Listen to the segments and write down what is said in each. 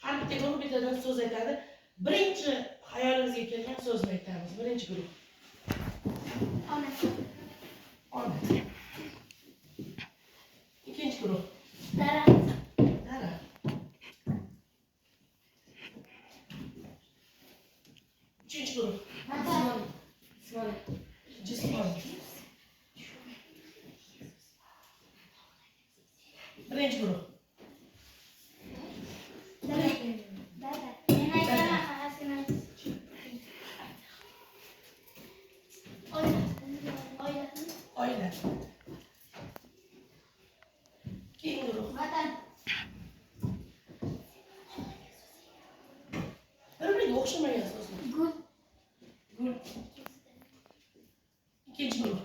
Har bitta guruh bittadan so'z aytadi. Birinchi xayolimizga kelgan so'zni aytamiz. Birinchi guruh. Ona. Ona. Ikkinchi guruh. Daraxt. Daraxt. Uchinchi guruh. Jismoniy. Birinchi guruh. Dada. Men aytaman, sen ayt. Oila. Oila. Oila. Keyingi guruh. Vatan. Bir-biriga o'xshamagan so'zlar. Gul. Gul. Ikkinchi guruh.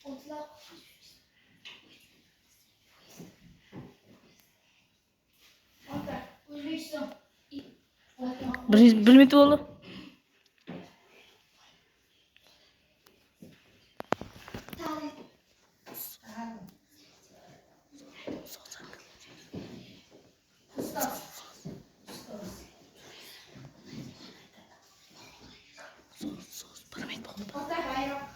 O'tloq. Ota. O'zbekiston. Bir minut bo'ldi. Ta'lim. Ta'lim. Ustoz. Ustoz. Bir minut bo'ldi. Ota bayroq.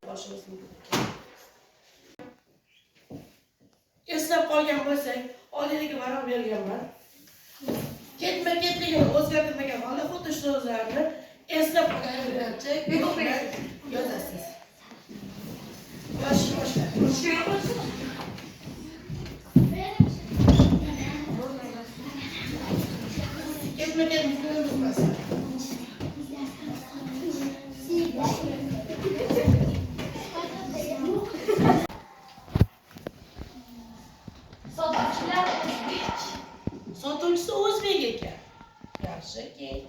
Boshimiz mumkin. Eslab qolgan bo'lsak, oldingi varaq berganman. Ketma-ketligini o'zgartirmagan holda xuddi shu so'zlarni eslab qolgancha yozasiz. Yozishni boshlang. Ketma-ketlikni buzmasdan. Sotuvchilar o'zbek. Sotuvchisi o'zbek ekan. Yaxshi, keyin.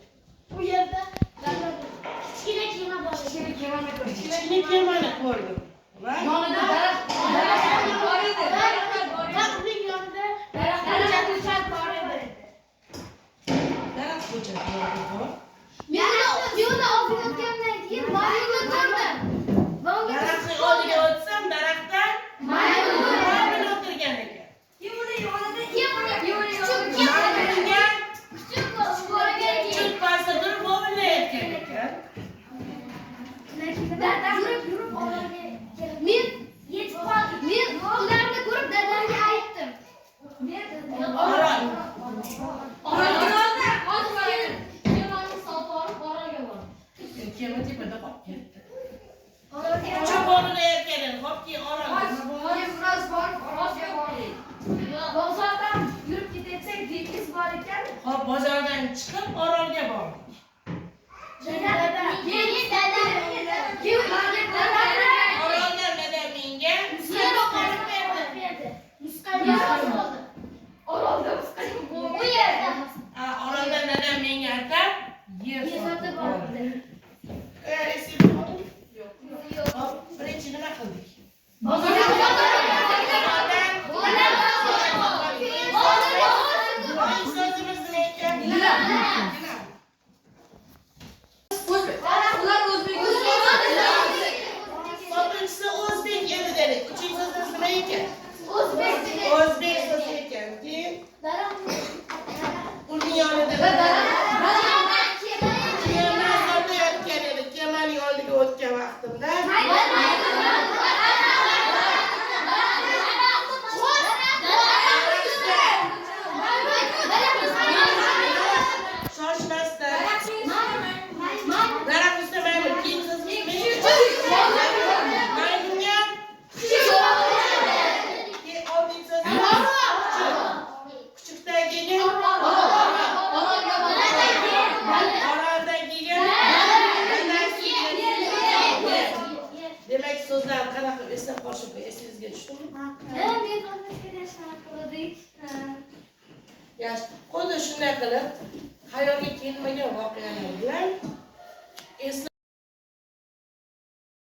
Bu yerda kichkina kema bor. Kichkina kemani ko'rdim. Kichkina kemani ko'rdim. Va Yonida daraxt bor edi. Daraxt bor Va edi. uning yonida Daraxt ko'chat bor edi. Daraxt ko'chati ko'rdim. Men uni oldiga o'tgandan keyin maymunni ko'rdim. Va unga Daraxtning oldiga o'tsam, daraxtdan Maymun. maymun o'tirgan ekan. Keyin uni yonida Keyin uni kuchuk Maymunga kuchuk ko'rgan keyin kuchuk pastda turib vovillayotgan ekan. Yurib yurib orolga kelib men yetib qoldim. Men ularni ko'rib dadamga aytdim. Orol. Orolda hozir kemani sotib olib orolga bordim. Kema tepada qolib ketdi. Orolga Kuchuk vovillayotgan edi. Hop, keyin orolga. Keyin biroz borib orolga bordik. Bozordan yurib ketayotsak dengiz bor ekan. Hop, bozordan chiqib orolga bordik. Keyin dadam Keyin dadam Oroldan dadam menga yer olib berdi. Musqa yer oldi. orolda musqa Bu yerda A, oroldan dadam menga atab yer yer sotib sotib oldi. oldi. Esingizda qoldimi? Yo'q. Hop, birinchi nima qildik? Bozordan Bozordan birinchi so'zimiz nima ekan? Gilam. Gilam. Ular o'zbek. Sotuvchisi o'zbek edi dedik. Uchinchi so'zimiz nima ekan? O'zbek. O'zbek so'zi ekan. Keyin uning yonida kema sotayotgan edi. Kemaning oldiga o'tgan vaqtimda shoshmasdan daraxt ustida maymun. Keyingi so'zimiz nima ekan? Maymunga keyin oldingi so'zimiz kuchuk. Kuchukdan keyin oroldan keyin dadasi. Demak, so'zlar qanaqa qilib eslab qolish esingizga tushdimi? Yaxshi. Xuddi shunday qilib xayolga kelmagan voqealar bilan eslab